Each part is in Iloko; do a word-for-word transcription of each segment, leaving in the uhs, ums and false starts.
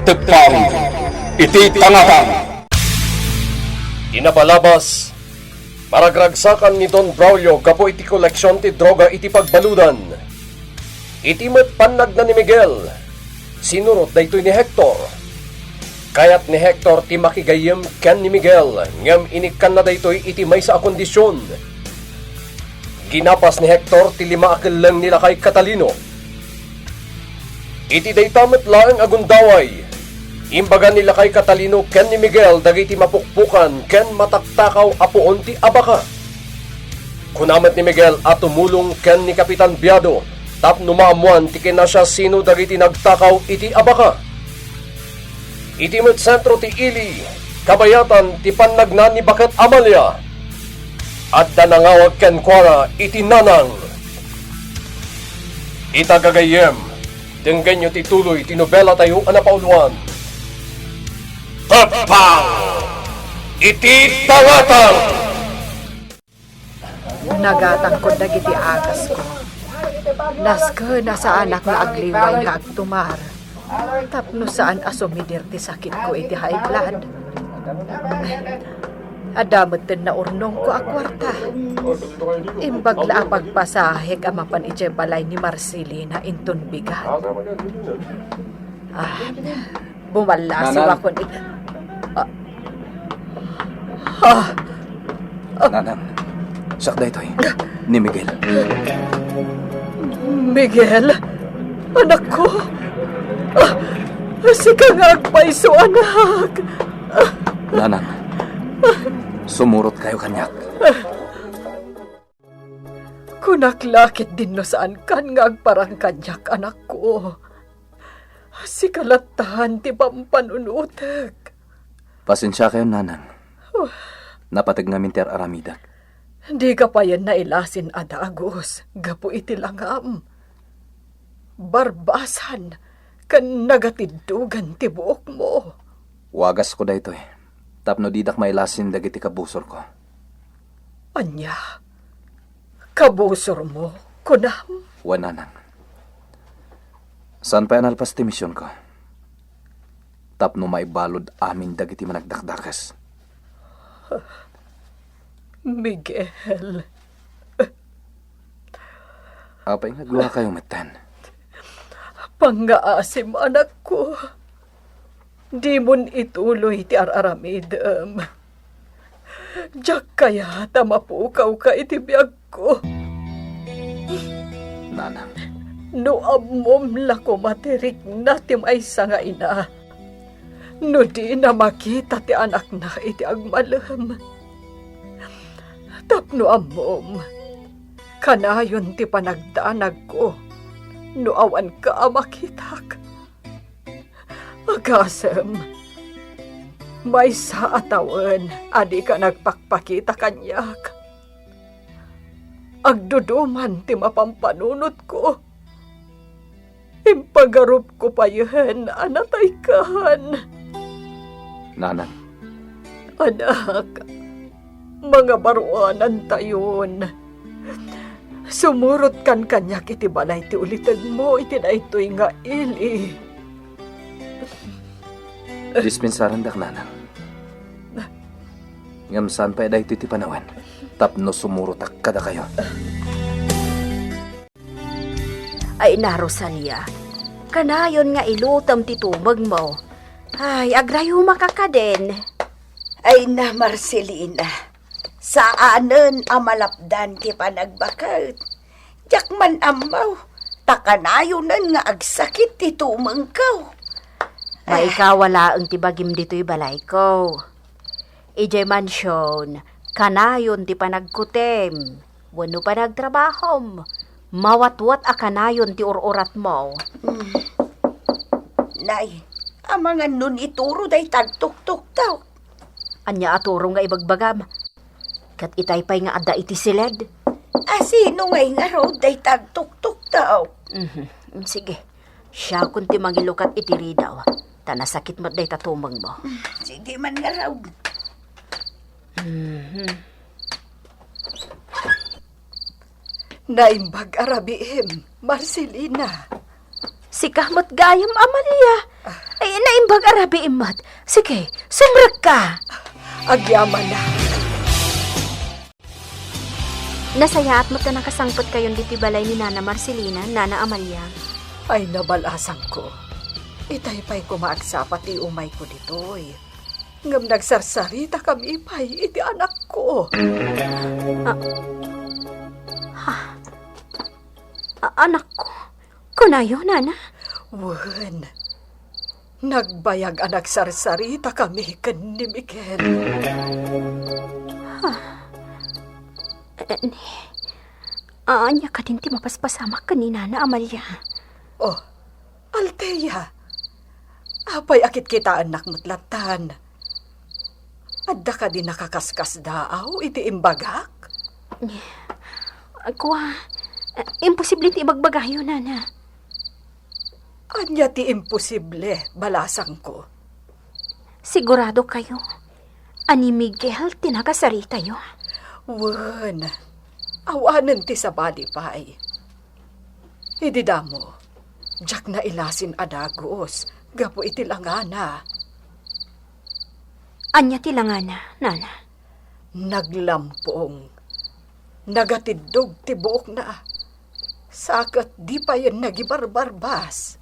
Teppang iti tangatang. Ti napalabas, maragragsakan ni Don Braulio gapu iti koleksion ti droga iti pagbaludan. Iti met pannagna ni Miguel, sinurot daytoy ni Hector. Kayat ni Hector ti makigayyem ken ni Miguel, ngem inikkanna daytoy iti maysa a kondision. Ginapas ni Hector ti lima a kelleng ni lakay Catalino. Iti dayta met laeng a gundaway, imbaga ni lakay Catalino ken ni Miguel dagiti mapukpukan ken mataktakaw a puon ti abaka. Kuna met ni Miguel a tumulong ken ni Kapitan Biado tapno maammoan ti kinasiasino dagiti nagtakaw iti abaka. Iti met sentro ti ili, kabayatan ti pannagna ni Baket Amalia. Adda nangawag kenkuana iti nanang. Ita gagayyem, denggenyo ti tuloy ti nobelatayo a napauluan. Teppang iti tangatang! Nagatangko dagiti agasko. Nasken a saanak nga agliway nga agtumar tapno saan a sumidir ti sakitko iti high blood. Adda metten naurnongko a kuarta. Imbag la a pagpasahek a mapan idiay balay ni Marcelina inton bigat. Ah, bumallasiwakon it-, ah. Ah. Nanang, siak daytoy, ni Miguel. Miguel? Anakko? Ah, sika nga agpayso, anak. Nanang, sumurotkayo kaniak. Kunak la ketdin no saankan nga agparang kaniak, anakko. Sika lattan ti pampanunotek. Pasensiakayon, nanang. Oh. Napateg ngamin ti ar-aramidek. Dika payen nailasin a dagus gapu iti langam. Barbasan ken nagatiddogan ti buokmo. Wagasko daytoy tapno didak mailasin dagiti kabusorko. Ania? Kabusormo, kunam? Wen, nanang. Saan pay a nalpas ti misionko tapno maibalud amin dagiti managdakdakes. Miguel. Apay nga agluakayo metten? Pangngaasim, anakko. Dimon ituloy ti ar-aramidem. Diak kayat a mapukawka iti biagko. Nanang. No ammom la koma ti rikna ti maysa nga ina, no dina makita ti anakna iti agmalem. Tapno ammom, kanayon ti panagdanagko no awanka a makitak. Agasem, maysa a tawen a dika nagpakpakita kaniak. Agduduman ti mapampanunotko. Impagarupko payen a nataykan. Nanang. Anak, mangabaruanantayon. Sumurotkan kaniak iti balay ti ulitegmo iti daytoy nga ili. Dispensarendak, nanang. Ngem saan pay daytoy ti panawen tapno sumurotak kadakayo. Ay na, Rosalia, kanayon nga ilutem ti tumengmo. Ay, agrayumak a kaden. Ay na, Marcelina, saanen a malapdan ti panagbaket. Diak man ammo, ta kanayonen nga agsakit ti tumengko. Maikawa laeng ti bagim ditoy balayko. Idiay mansion, kanayon ti panagkutim wenno panagtrabahom. Mawatwat a kanayon ti ur-uratmo. Hmm. Nay, amangan no ituro dayta agtuktukto. Ania a turo nga ibagbagam? Ket itay pay nga adda iti siled? A sino ngay ngarud dayta agtuktukto? Mhm. Sige. Siakon ti mangilukat iti ridaw, ta nasakit met dayta tumengmo. Sige man ngarud. Mhm. Naimbag a rabiim, Marcelina. Sika met gayam, Amalia. Ah. Ay, naimbag Tabiim met. Sige, sumrekka. Agyamanak. Nasayaat met ta nakasangpetkayon ditoy balay ni Nana Marcelina, Nana Amalia. Ay, nabalasangko. Itay pay koma agsapa ti umayko ditoy. Ngem nagsarsaritakami pay iti anakko. Ah. Ha? A-, anakko? Kunayo, Nana? Wen, nagbayag a nagsarsaritakami ken ni Miguel. Ha? Eh, ni, ania kadin ti mapaspasamak ken ni Nana Amalia? Oh, Althea, apay a kitkitaennak met lattan? Adda kadi nakakaskasdaaw iti imbagak? Kua, imposible ti ibagbagayo, Nana. Ania ti imposible, balasangko? Sigurado kayo a ni Miguel ti nakasaritayo? Wen, awanen ti sabali pay. Idi damo, diak nailasin a dagus gapu iti langana. Ania ti langana, Nana? Naglampong. Nagatiddog ti buokna. Sa ket di payen nagibarbarbas.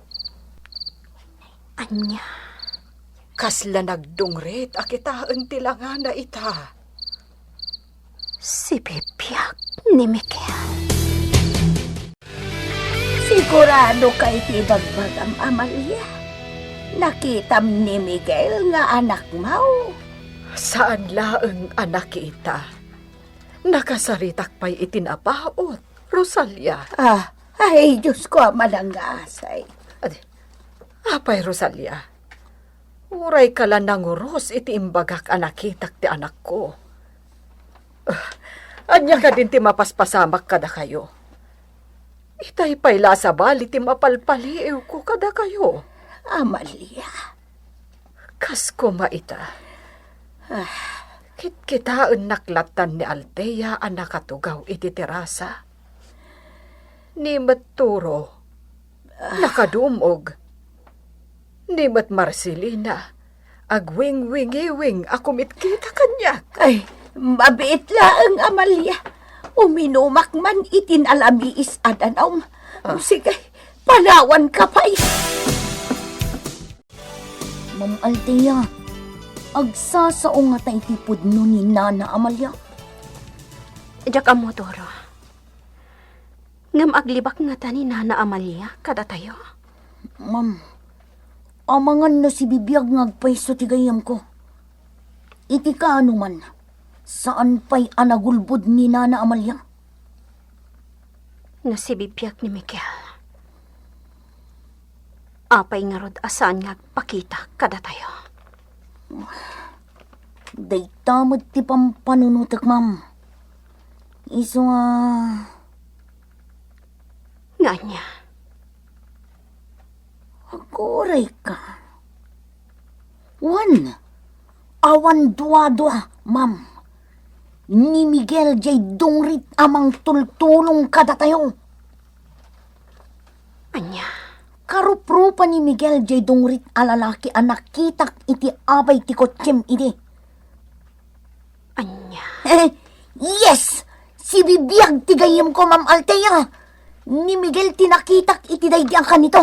Ania? Kasla nagdungrit a kitaen ti langana ita. Sibibiag ni Miguel. Sigurado ka iti ibagbagam, Amalia? Nakitam ni Miguel nga anakmo? Saan laeng a nakita. Nakasaritak pay iti napaut, Rosalia. Ah, ay, Diyos ko, a manangasay. Adi, apay, Rosalia? Uray ka la nanguros iti imbagak a nakitak ti anakko. Ah, ania kadin ti mapaspasamak kadakayo? Itay pay la a sabali ti mapalpaliiwko kadakayo. Amalia. Kas koma ita. Ah. Kitkitaennak lattan ni Althea a nakatugaw iti terasa. Ni met Toro, nakadumog. Ni met Marcelina, agwingwingiwing a kumitkita kaniak. Ay, mabiit laeng, Amalia. Uminumak man iti nalamiis a danum. Ah. Sige, panawanka pay. Ma'am Althea, agsasao ngata iti pudno ni Nana Amalia? Diak ammo, Toro. Ngem aglibak ngata ni Nana Amalia kadatayo? Ma'am, amangan no sibibiag nga agpayso ti gayyemko. Iti kaano man, saan pay a nagulbod ni Nana Amalia? No sibibiag ni Miguel, apay ngarud a saan nga agpakita kadatayo? Dayta met ti pampanunotek, ma'am. Isu nga... Nga ania? Aguray ka. Wen, awan duadua, ma'am. Ni Miguel jay dungrit a mangtultulong kadatayo. Ania? Karuprupa ni Miguel jay dungrit a lalaki a nakitak iti abay ti kotsem idi. Ania? Eh, yes! Sibibiag ti gayyemko, Ma'am Althea. Ni Miguel ti nakitak iti daydi a kanito.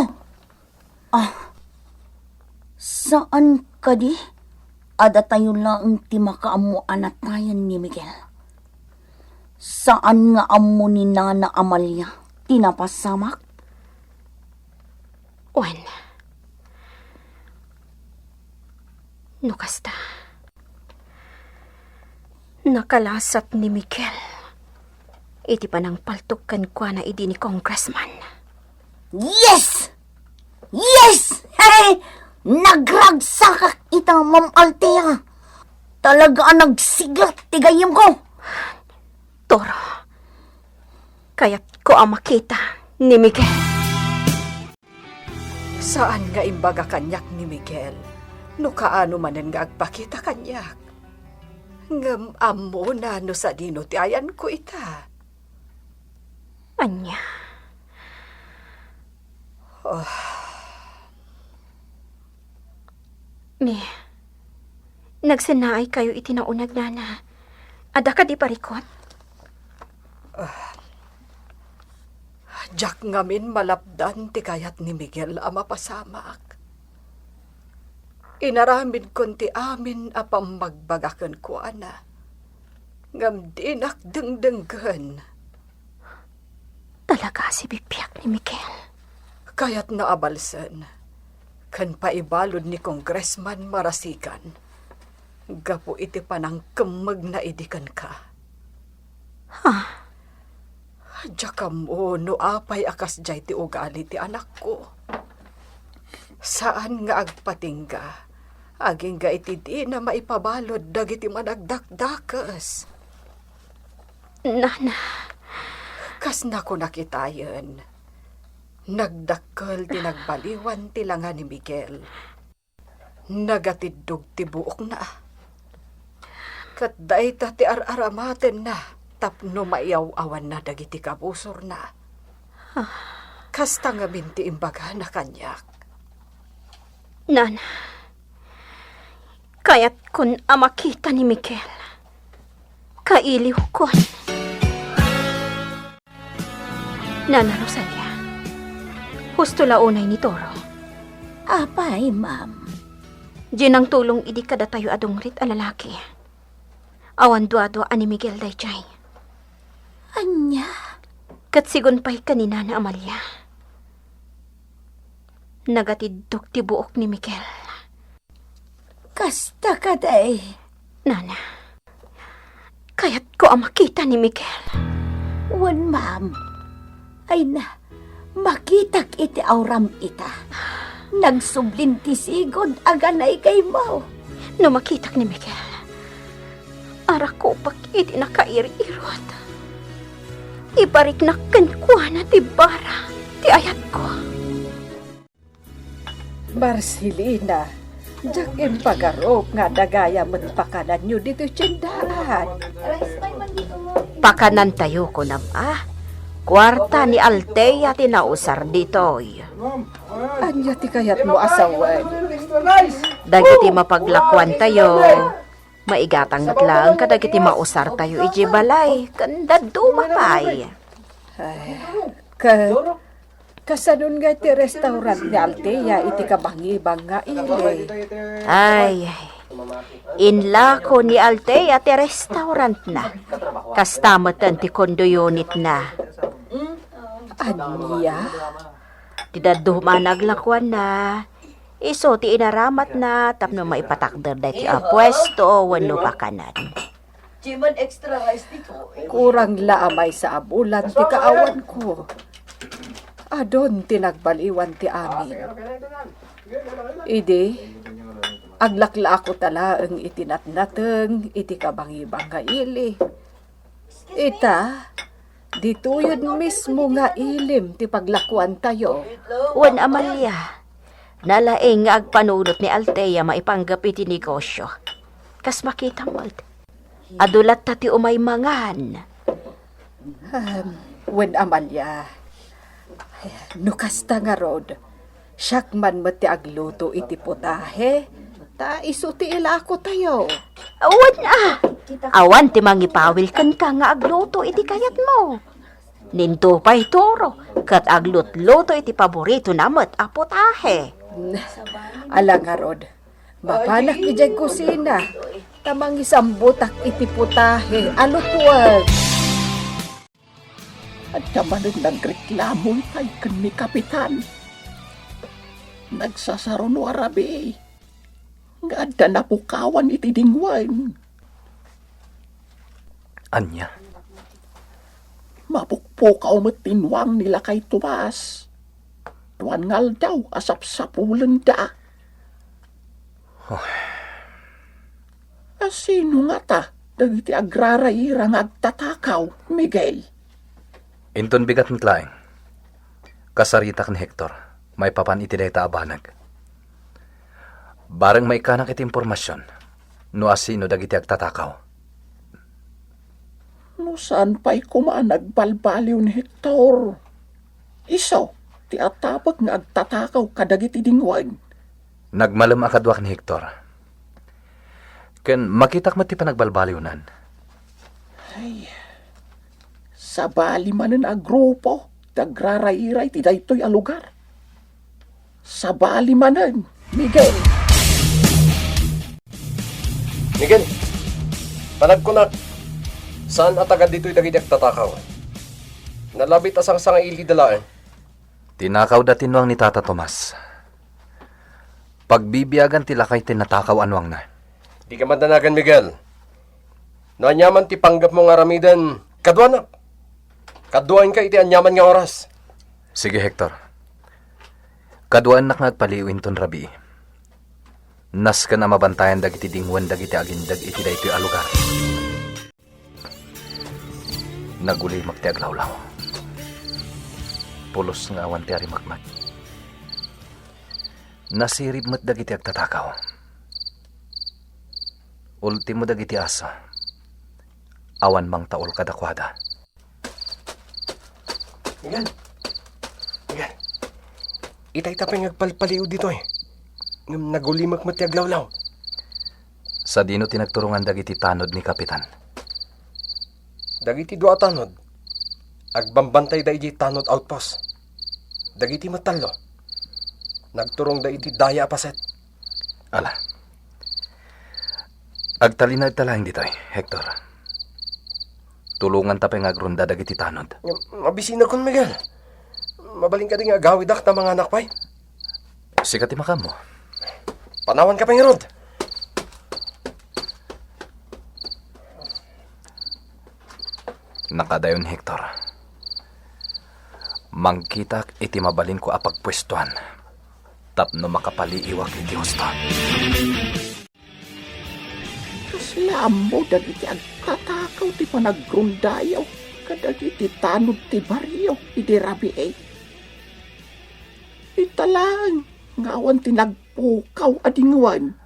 Ah, saan kadi a datayo laeng ti makaammo a natayen ni Miguel? Saan nga ammo ni Nana Amalia ti napasamak? Wen, no kasta, nakalasat ni Miguel iti panangpaltok kenkuana idi ni Congressman. Yes! Yes! Hey! Nagragsakak ita, Ma'am Althea. Talaga a nagsiglat ti gayyemko. Toro, kayatko a makita ni Miguel. Saan nga imbaga kaniak ni Miguel no kaano manen nga agpakita kaniak. Ngem ammona no sadino ti ayanko ita. Ania? Oh. Ni, nagsennaaykayo iti nauneg, Nana. Adda kadi parikut? Diak ngamin malapdan ti kayat ni Miguel a mapasamak. Inaramidkon ti amin a pammagbaga kenkuana, ngem dinak dengdenggen. Talaga a sibibiag ni Miguel. Kayatna a balsen ken paibalud ni Congressman Marasigan gapu iti panangkemmegna idi kenka. Ha? Diak ammo no apay a kasdiay ti ugali ti anakko. Saan nga agpatingga, agingga iti dina maipabalud dagiti managdakdakes. Nana. Kas nakunakitayen, nagdakkel ti nagbaliwan ti langa ni Miguel. Nagatiddog ti buokna. Ket dayta ti ar-aramatenna tapno maiaw-awanna dagiti kabusorna. Kasta ngamin ti imbagana kaniak. Nana, kayatkon a makita ni Miguel. Kailiwkon. Nana Rosalia, husto la unay ni Toro. Apay, ma'am? Diay nangtulong idi kadatayo a dungrit a lalaki. Awan duadua a ni Miguel daydiay. Ania? Ket sigun pay ken ni Nana Amalia. Nagatiddog ti buok ni Miguel. Kasta kadi? Nana, kayatko a makita ni Miguel. Wen, ma'am. Ay na, makitak iti awram ita. Nagsublin ti sigud a ganaygaymo. No makitak ni Miguel, arakupak iti nakair-irot. Ipariknak kenkuana ti bara ti ayatko. Marcelina, diak impagarup nga adda gayam met pakananyo ditoy tiendaan. Pakanantayo, kunam a. Kuarta ni Altea ti nausar ditoy. Ania ti kayatmo a sawen? Dagiti mapaglakuantayo, maigatang met laeng kadagiti mausartayo idiay balay, ken dadduma pay. Ay, ka-, Kasanon ngay ti restaurant ni Altea iti kabangibang nga ili? Ay, inlako ni Altea ti restaurantna. Kasta met ti condo unitna. Ania? Ti dadduma a naglakuanna, isu ti inaramatna tapno maipatakder daytoy a puesto wenno pakanan. Kurang la a maysa a bulan ti kaawanko. Adun ti nagbaliwan ti amin. Idi, aglaklako ta laeng iti natnateng iti kabangibang nga ili. Ita, ditoyen mismo nga ilim ti paglakuantayo. Wen, Amalia, nalaing nga agpanunot ni Altea maipanggep iti negosyo. Kas makitam met, adu latta ti umay mangan. Ahem, wen, Amalia, no kasta ngarud, siak man met ti agluto iti putahe, ta isu ti ilakotayo. Wen a, awan ti mangipawil kenka nga agluto iti kayatmo. Ninto pay Toro, ket aglutluto iti paboritona met a putahe. Ala ngarud, mapanak idiay kusina, ta mangisambutak iti putahe a lutuek. Adda manen nagreklamo itay ken ni Kapitan. Nagsasaruno a rabii nga adda napukawan iti dingwen. Ania? Mapukpukaw met ti nuang ni Lakay Tomas. Duan nga aldaw a sapsapulenda. Hoy. A sino ngata dagiti agrarayira nga agtatakaw, Miguel? Inton bigat met laeng, kasaritak ni Hector maipapan iti dayta a banag. Bareng maikkanak iti impormasion no asino dagiti agtatakaw. No saan pay koma a nagbalbaliw ni Hector, isu ti atabek nga agtatakaw kadagiti dingwen. Nagmalem a kaduak ni Hector. Ken makitak met ti panagbalbaliwnan. Ay, sabali manen a grupo ti agrarairay ti daytoy a lugar. Sabali manen, Miguel. Miguel, panagkunak, saan a taga ditoy dagiti agtatakaw. Nalabit a sangsangailida laeng. Tinakawda ti nuang ni Tata Tomas. Pagbibiagan ti lakay ti natakaw a nuangna. Dika madanagan, Miguel. No aniaman ti panggepmo nga aramiden, kaduanak. Kaduaenka iti aniaman nga oras. Sige, Hector. Kaduaennak nga agpaliiw inton rabii. Nasken a mabantayan dagiti dingwen dagiti agindeg iti daytoy a lugar. Nagulimek ti aglawlaw. Pulos nga awan ti arimekmek. Nasirib met dagiti agtatakaw. Ultimo dagiti aso. Awan mangtaul kadakuada. Miguel! Miguel! Itay ta pay nga agpalpaliiw ditoy. Ngem nagulimek met ti aglawlaw. Sadino ti nagturongan dagiti tanod ni Kapitan? Dagiti dua a tanod, agbambantayda idiay tanod outpost. Dagiti met tallo, nagturongda iti daya a paset. Ala. Agtalinaedta laeng ditoy, Hector. Tulonganta pay nga agronda dagiti tanod. Mabisinakon, Miguel. Mabalin kadi nga agawidak ta manganak pay? Sika ti makaammo. Panawanka pay ngarud. Nakadayon, Hector. Mangkitak iti mabalinko a pagpuestoan tapno makapaliiwak iti husto. Kasla ammo dagiti agtatakaw ti panagrondayo kadagiti tanod ti barrio idi rabii. Ita laeng nga awan ti nagpukaw a dingwen.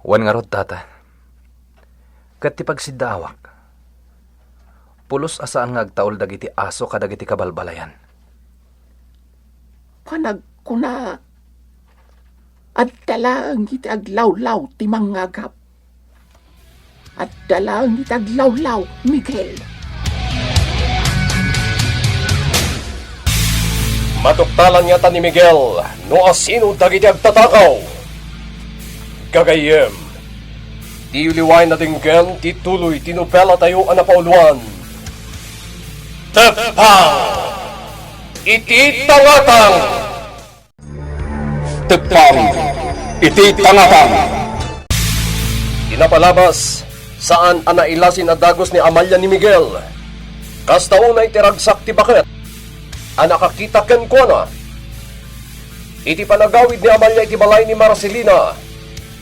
Wen ngarud, Tata. Ket ti pagsiddaawak, pulos a saan nga agtaul dagiti aso kadagiti kabalbalayan. Panagkunak, adda laeng iti aglawlaw ti mangngagap. Adda laeng iti aglawlaw, Miguel. Matuktalan ngata ni Miguel no asino dagiti agtatakaw. Gagayyem, diyo liwaen a denggen ti tuloy ti nobelatayo a napauluan, Teppang iti Tangatang! Teppang iti Tangatang. Ti napalabas, saan a nailasin a dagus ni Amalia ni Miguel. Kasta unay ti ragsak ti baket a nakakita kenkuana. Iti panagawid ni Amalia iti balay ni Marcelina,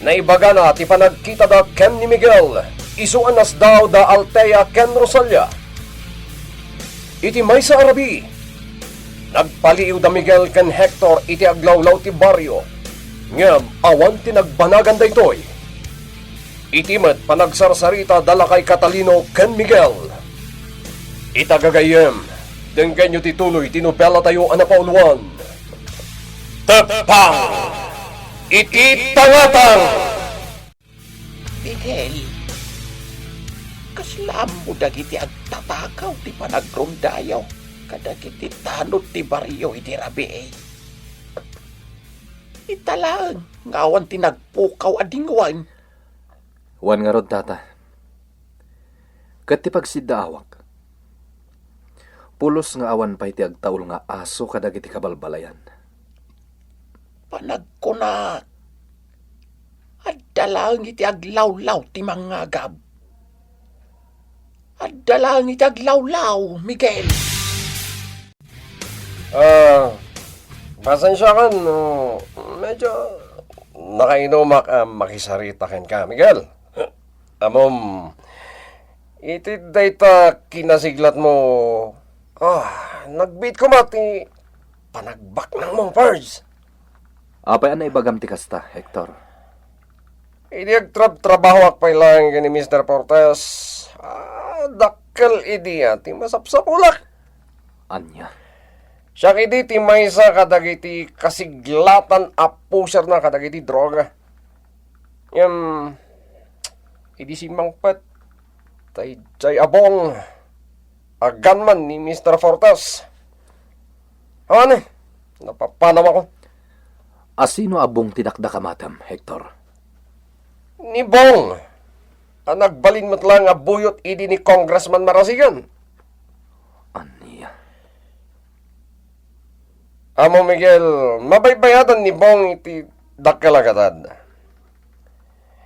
naibagana ti panagkitada ken ni Miguel isu a nasdaaw da Althea ken Rosalia. Iti maysa a rabii, nagpaliiw da Miguel ken Hector iti aglawlaw ti barrio, ngem awan ti nagbanagan daytoy. Iti met panagsarsarita da lakay Catalino ken Miguel. Ita gagayyem, denggenyo ti tuloy ti nobelatayo a napauluan, Teppang iti Tangatang! Miguel, kasla ammo dagiti agtatakaw ti panagrondayo kadagiti tanod ti barrio idi rabii. Ita laeng nga awan ti nagpukaw a dingwen. Wen ngarud, Tata. Ket ti pagsiddaawak, pulos nga awan pay ti agtaul nga aso kadagiti kabalbalayan. Panagkunak, adda laeng iti aglawlaw ti mangngagap. Adda laeng iti aglawlaw, Miguel. Ah, pasensiakan no medyo nakainumak a makisarita kenka, Miguel. Ammom, iti dayta kinasiglatmo, ah, nagbiit koma ti panagbaknangmo, Pards. Apay a naibagam ti kasta, Hector? Idi agtrabtrabahoak pay laeng ken ni Mister Fortes, ah, dakkel idi a ti masapsapulak. Ania? Siak idi ti maysa kadagiti kasiglatan a pusherna kadagiti droga. Ngem, idi simmangpet, daydiay a Bong a gunman ni Mister Fortes. Awan, napapanawakon. A sino a Bong ti dakdakamatem, Hector? Ni Bong, a nagbalin met laeng a buyot idi ni Congressman Marasigan. Ania? Amo, Miguel, mabaybayadan ni Bong iti dakkel a gatad.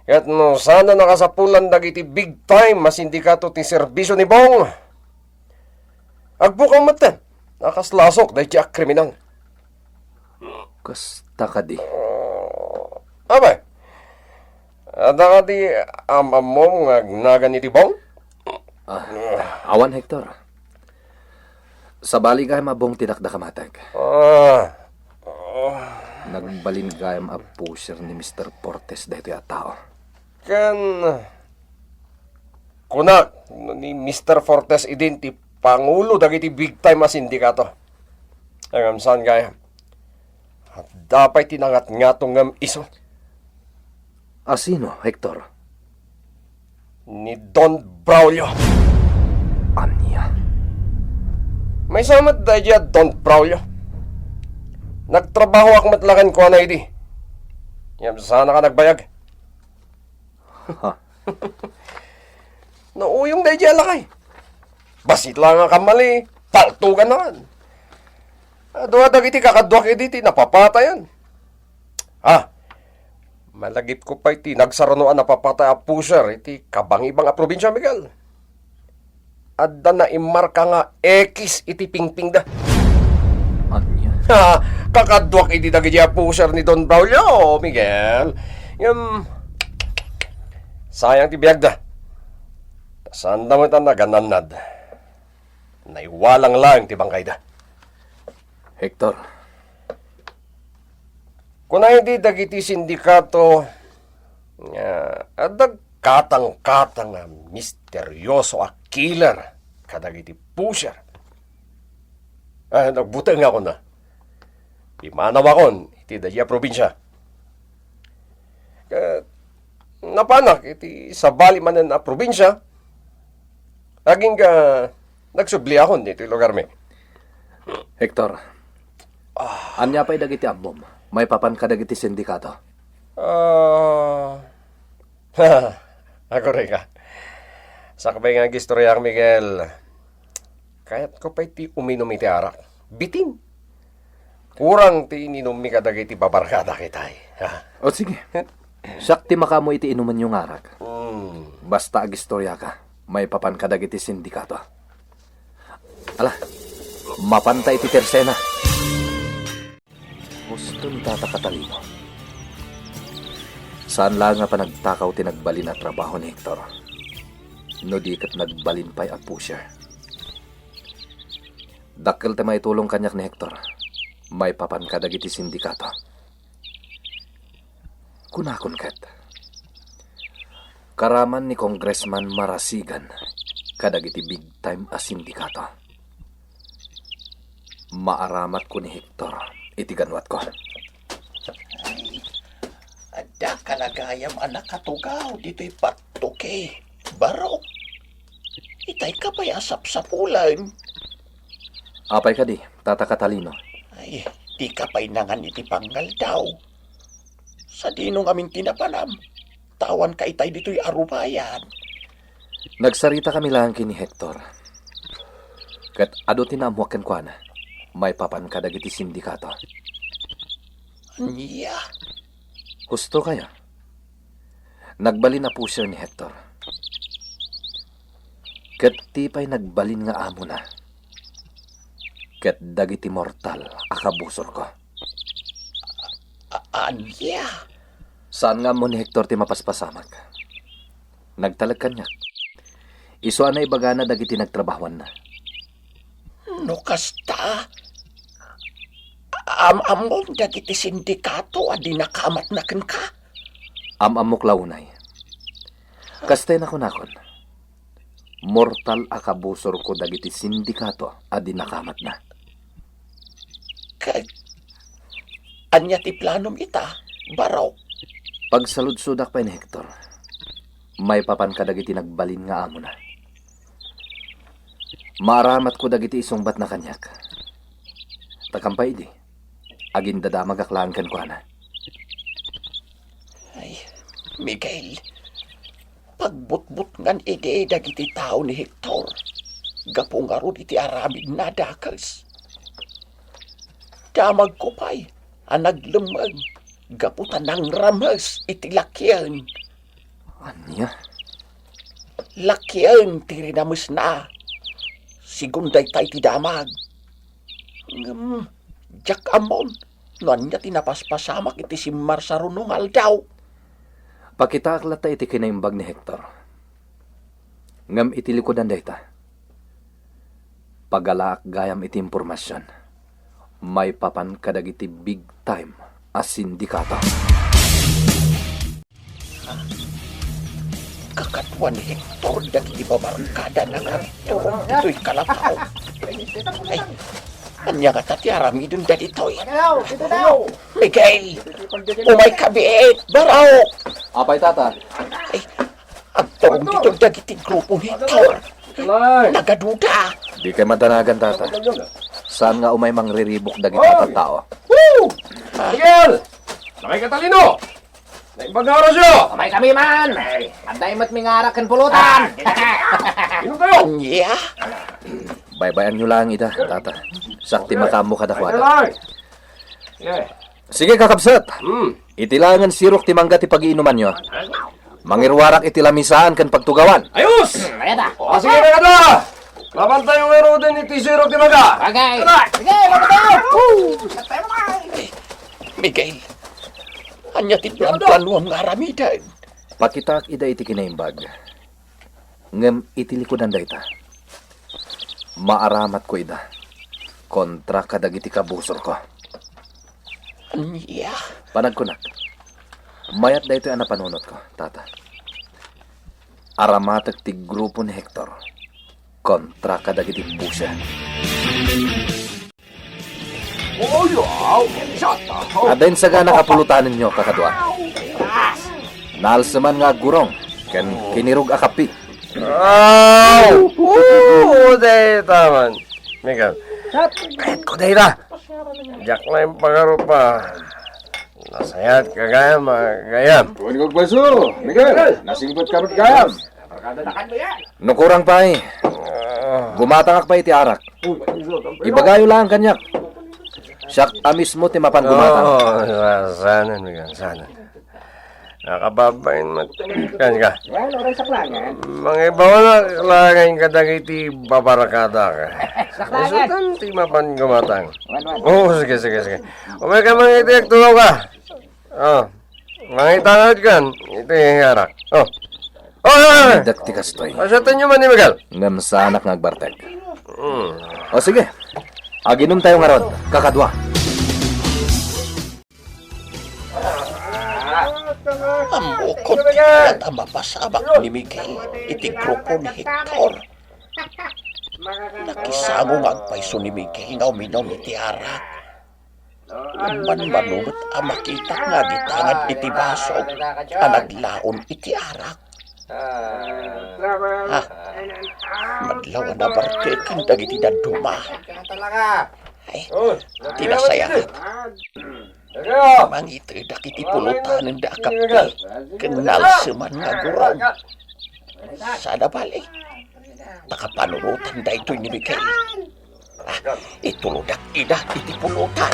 Ket no saan a nakasapulan dagiti big time a sindikato ti serbisio ni Bong, agbukaw metten a kas lasok daydi a kriminal. Kasta kadi. Abay, adda kadi am-ammom nga agnagan iti Bong? Ah, awan, Hector. Sabali gayam a Bong ti dakdakamatek. Ah. Nagbalin gayam a pusher ni Mister Fortes daytoy a tao. Ken kunak, no ni Mister Fortes idin ti pangulo dagiti big time a sindikato. Ngem saan gayam. Adda pay ti nangatngato ngem isu. A sino, Hector? Ni Don Braulio. Ania? Maysa met daydiay a Don Braulio. Nagtrabahoak met la kenkuana idi. Ngem saanaka nagbayag. Ha? Nauyong daydiay a lakay. Bassit la nga kammali, paltugan naman. Adu dagiti kakaduak idi ti napapatayan. Ha? Malagipko pay ti nagsarano a napapatay a pusher iti kabangibang a probinsia, Miguel. Adda naimmarka nga X iti pingpingda. Ania? Ha, kakaduak idi dagiti a pusher ni Don Braulio, Miguel. Ngem, sayang ti biagda. Saanda met a naganannad. Naiwalang laeng ti bangkayda. Hector. Kuna idi dagiti sindikato nga adda katangkatang a misterioso a killer kadagiti pusher. Ah, nagbutengakon na. Pimanawakon iti daydiay a probinsia. Ket napanak iti sabali manen a probinsia, agingga nagsubliakon ditoy lugarmi. Hector, ania pay dagiti ammom maipapan kadagiti sindikato? Ah, aguray ka. Sakbay nga agistoriak, Miguel. Kayatko pay ti uminum iti arak. Bitin. Kurang ti ininummi kadagiti babarkadak itay. Ha? O, sige. Siak ti makaammo iti inumenyo nga arak. Hmm. Basta agistoriaka, maipapan kadagiti sindikato. Ala, mapanta iti tersena. Husto ni Tata Catalino. Saan laeng a panagtakaw ti nagbalin a trabaho ni Hector. No di ket nagbalin pay a pusher. Dakkel ti maitulong kaniak ni Hector. Maipapan kadagiti sindikato. Kunakon ket, karaman ni Congressman Marasigan kadagiti big time a sindikato. Maaramatko ni Hector iti ganwatko. Ay, adda ka la gayam a nakatugaw ditoy pattuki, Barok. Itay ka pay a sapsapulan. Apay kadi, Tata Catalino? Ay, di ka pay nangan iti pangngaldaw. Sadino ngamin ti napanam? Tawanka itay ditoy arubayan. Nagsarita kami laeng ken ni Hector. Ket adu ti naammoak kenkuana, maipapan kadagiti sindikato. Ania? Husto kaya? Nagbalin a pusher ni Hector. Ket ti pay nagbalin nga amona, ket dagiti mortal a kabusorko. A-, ania? Saan nga ammo ni Hector ti mapaspasamak. Nagtalek kaniak. Isu a naibagana dagiti nagtrabahoanna. No kasta, am-ammom dagiti sindikato a dinakamatna kenka? Am-ammok la unay. Kasta nakunakon, mortal a kabusorko dagiti sindikato a dinakamatna. Ket ania ti planom ita, Barok? Pagsaludsodak pay ni Hector. Maipapan kadagiti nagbalin nga amona. Maaramatko dagiti isungbatna kaniak. Ta kampay idi, agindadamagak laeng kenkuana. Ay, Miguel, pagbutbutngan idi dagiti tao ni Hector gapu ngarud iti aramidna a dakes. Damagko pay a naglemmeng gapu ta nangrames iti lakien. Ania? Lakien ti rinamesna. Sigun dayta iti damag. Ngem, diak ammon no ania ti napaspasamak iti simmarsaruno nga aldaw. Pakitaak latta iti kinaimbag ni Hector. Ngem iti likudan dayta, pagalaak gayam iti impormasion maipapan kadagiti big time a sindikato. Kakadua ni Hector dagiti babarkada nga agturong ditoy kalapaw. Ay, ania ngata ti aramidenda ditoy? Miguel, umayka biit, Barok! Apay, Tata? Ay, agturong ditoy dagiti grupo ni Hector. Nagaduda. Dikay madanagan, Tata. Saan nga umay mangriribuk dagiti tattao? Miguel! Nakay Catalino! Naimbag nga orasyo! Umaykami man! Adda met mi nga arak ken pulutan! Inom kayo! Ania? Baybayanyo laeng ida, Tata. Siak ti makaammo kadakuada. Sige, kakabsat! Hmm. Iti laengen sirok ti mangga ti pagiinumanyo. Mangiruarak iti lamisaan ken pagtugawan. Ayos! Hmm, mayat a. O, sige, kakadua! Mapantayo ngaruden iti sirok ti mangga. Bagay. Tara! Sige, mapantayo! Woo! Miguel, ania ti planplanuam nga aramiden? Pakitaak ida iti kinaimbag. Ngem iti likudan dayta, maaramatko ida kontra kadagiti kabusorko. Ania? Panagkunak, mayat daytoy a napanunotko, Tata. Aramatek ti grupo ni Hector kontra kadagiti pusher. Adda insagana a pulutanenyo, kakadua. Naalseman nga aggurong ken kinirug a kapi. Aw! Oo, dayta man. Miguel, kayatko dayta. Diak la impagarup a nasayaat ka gayam, a gayam. Wen ko agbalso, Miguel, nasingpet ka met gayam. No kurang pay, gumatangak pay iti arak. Ibagayo laeng kaniak. Siak a mismo ti mapan gumatang. Oo, sa-, saanen, Miguel, saanen. Nakababain met. Kan ka. Mangibaonak laeng kadagiti babarkadak. Isudan ti mapan gumatang. Oo, sige, sige, sige. Umay ka mangiti, agtulaw ka. Oh. Mangitangad kan iti arak. Oh. Oh, oh, oh. Dagiti kastoy. Pasatenyo man ni Miguel. Ngem saanak nga agbartek. Hmm. O sige. Aginom tayo ngarud, kakadua. Ammokon ti kayat a mapasamak ni Miguel iti grupo ni Hector. Nakisango nga agpayso ni Miguel nga uminom iti arak. Ngem manunot a makitak nga agitangad iti basok a naglaon iti arak. Ah, madlaw a nabarteken dagiti dadduma. Ay, ti nasayaat. Mangitedak iti pulotanenda a kape ken naalseman nga gurong. Saan a bale, ta kapanunotan daytoy ni Miguel. Ah, itulodak ida iti pulotan.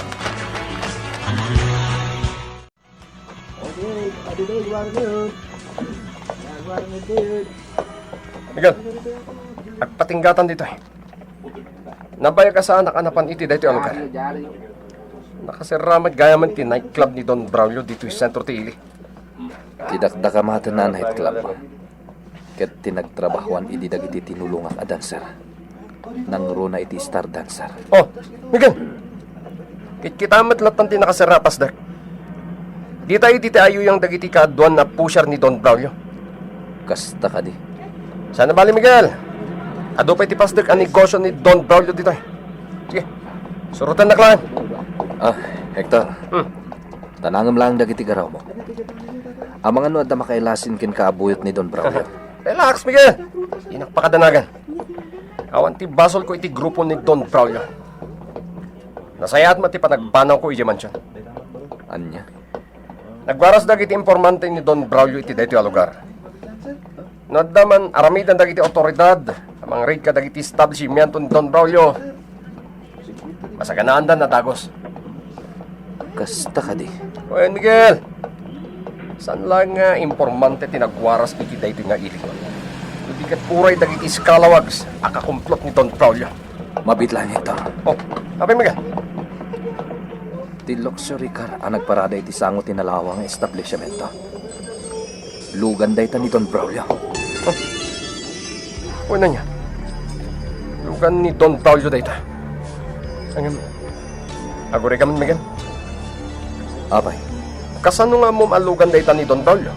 Miguel, agpatinggatan ditoy. Nabayag a saanak a napan iti daytoy a lugar. Nakaserra met gayamen ti nightclub ni Don Braulio ditoy sentro ti ili. Ti dakdakamaten a nightclub ket ti nagtrabahoan idi dagiti tinulongak a dancer. Nangruna iti star dancer. Oh, Miguel! Kitkita met lattan ti nakaserra a pasdek. Dita idi ti ayuyang dagiti kaaduan a pusher ni Don Braulio. Kasta kadi. Saan a bale, Miguel. Adu pay ti pasdek a negosyo ni Don Braulio ditoy. Sige. Surotennak laeng. Ah, Hector. Hmm. Tanangem lang dagiti garawmo. Amangan no adda makailasin kenka a buyot ni Don Braulio. Relax, Miguel. Dinak pakadanagan. Awan ti basolko iti grupo ni Don Braulio. Nasayaat met ti panagbanawko idiay mansion. Ania? Nagwaras dagiti impormante ni Don Braulio iti daytoy a lugar. No adda man aramiden dagiti awtoridad a mangrid kadagiti establishmento ni Don Braulio, masaganaanda nadagos. Kasta kadi? Wen, Miguel, saan laeng nga impormante ti nagwaras iti daytoy nga ili? Kundi ket uray dagiti scalawags a kakumplot ni Don Braulio. Mabiit laeng, Hector. Oh, apay, Miguel? Ti luxury car a nagparada iti sango ti nalawa nga establishmento. Lugan dayta ni Don Braulio. Huh? Wen, ania? Lugan ni Don Braulio dayta. Ngem, agurayka man, Miguel. Apay? Kasano nga ammom a lugan dayta ni Don Braulio?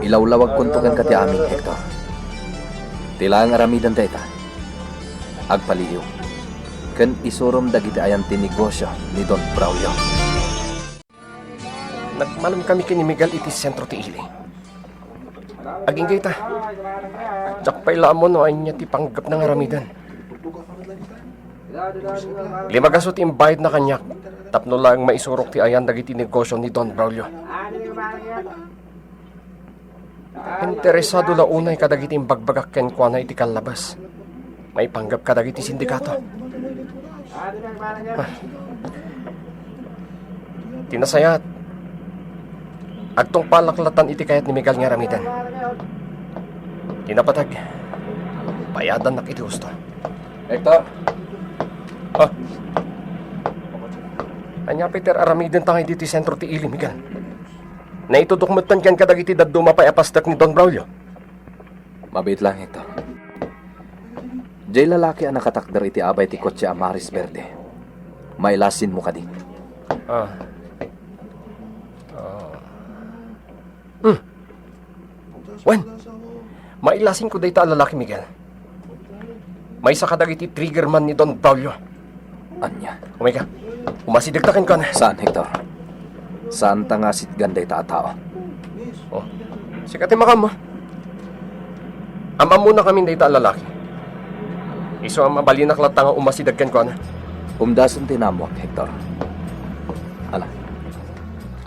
Ilawlawagkonto kenka ti amin, Hector. Ti laeng aramiden dayta. Agpaliiw, ken isurom dagiti ayan ti negosio ni Don Braulio. Nagmalemkami ken ni Miguel iti sentro ti ili. Agingga ita, diak pay la ammo no ania ti panggepna nga aramiden. Lima gasu ti imbayadna kaniak tapno laeng maisurok ti ayan dagiti negosio ni Don Braulio. Interesado la unay kadagiti imbagbagak kenkuana iti kallabas. Maipanggep kadagiti sindikato. Ah. Ti nasayaat, agtungpalak latan iti kayat ni Miguel nga aramiden. Ti napateg, payadannak iti husto. Hector? Ah. Ania pay ti aramidenta ngay ditoy sentro ti ili, Miguel? Naitudok metten kenka dagiti dadduma pay a pastek ni Don Braulio. Mabiit lang, Hector. Diay lalaki a nakatakder iti abay ti kotse a Maris Verde. Mailasinmo kadi? Ah. Ah. Hmm. Wen, mailasinko dayta a lalaki, Miguel. Maysa kadagiti triggerman ni Don Braulio. Ania? Umayka. Umasidegta kenkuana. Saan, Hector? Saanta nga sitgan dayta a tao. Oh. Sika ti makaammo. Am-ammonakamin dayta a lalaki. Isu a mabalinak latta nga umasideg kenkuana. Umdasen ti naammoak, Hector. Ala,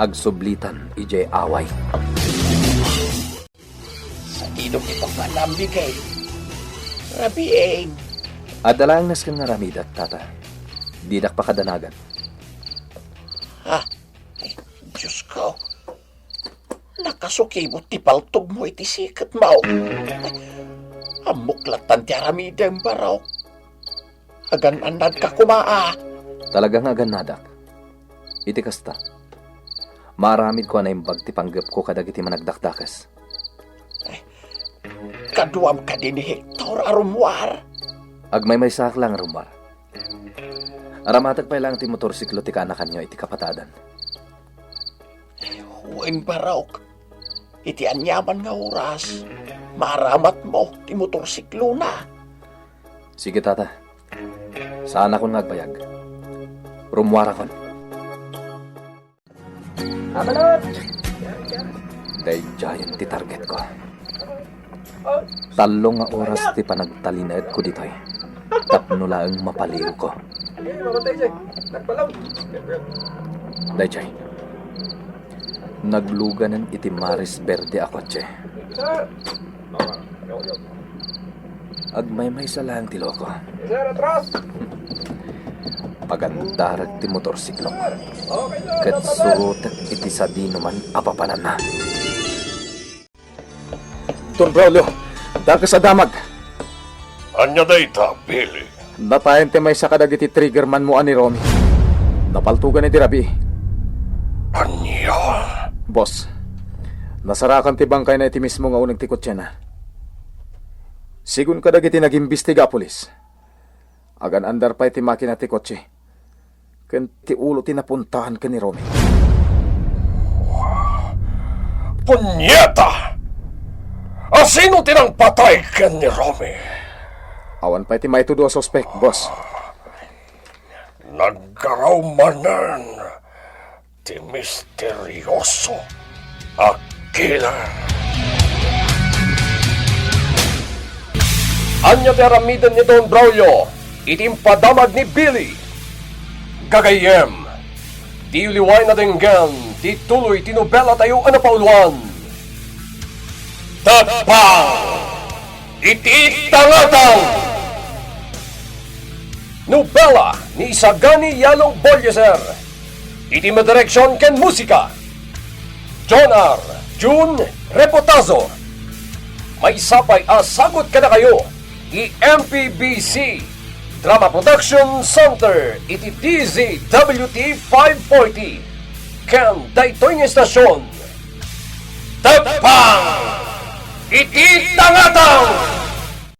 agsublitan idiay away. Sadino ti pagpanam, Miguel? Rabiin. Adda laeng nasken nga aramidek, tata. Didak pakadanagan. Ha? Ay, Diyos ko. Nakasukibot ti paltogmo iti siketmo. Ammok lattan ti aramidem, Barok. Agan-annadka koma a. Talaga nga agannadak. Iti kasta, maaramidko a naimbag ti panggepko kadagiti managdakdakes. Ay, kaduam kadi ni Hector a rummuar? Agmaymaysaak laeng a rummuar. Aramatek pay laeng ti motorsiklo ti kaanakanyo iti kapatadan. Wen, Barok, iti aniaman nga oras, maaramatmo ti motorsiklona. Sige, tata. Saanakon nga agbayag. Rummuarakon. Abalot! Daydiayen ti targetko. Tallo nga oras ti panagtalinaedko ditoy tapno laeng mapaliwko. Daydiay, nagluganen iti Maris Verde a kotse. Agmaymaysa laeng ti loko. Pagandarek ti motorsiklok ket surotek iti sadinoman a papananna. Don Braulio, dakes a damag. Ania dayta, Billy? Natayen ti maysa kadagiti triggerman mo a ni Romy. Napaltogan idi rabii. Ania? Boss, nasarakan ti bangkayna iti mismo nga uneg ti kotsena. Sigun kadagiti nagimbestiga a pulis, agan-andar pay ti makina ti kotse ken ti ulo ti napuntahan ken ni Romy. Punyeta! Asino ti nangpatay ken ni Romy? Awan pay ti maitudo a suspek, boss. Nag- Agkaraw manen ti misterioso a killer. Ania ti aramiden ni Don Braulio iti impadamag ni Billy? Gagayyem, diyo liwayen a denggen ti tuloy ti nobelatayo a napauluan, Teppang iti Tangatang! Nobela ni Isagani Yalo Bolleser. Iti madireksion ken musika, John R. Jun Reputazo. Maysa pay a sagut kadakayo ti M P B C Drama Production Center iti D Z W T five forty. Ken daytoy nga estasion, Teppang iti Tangatang!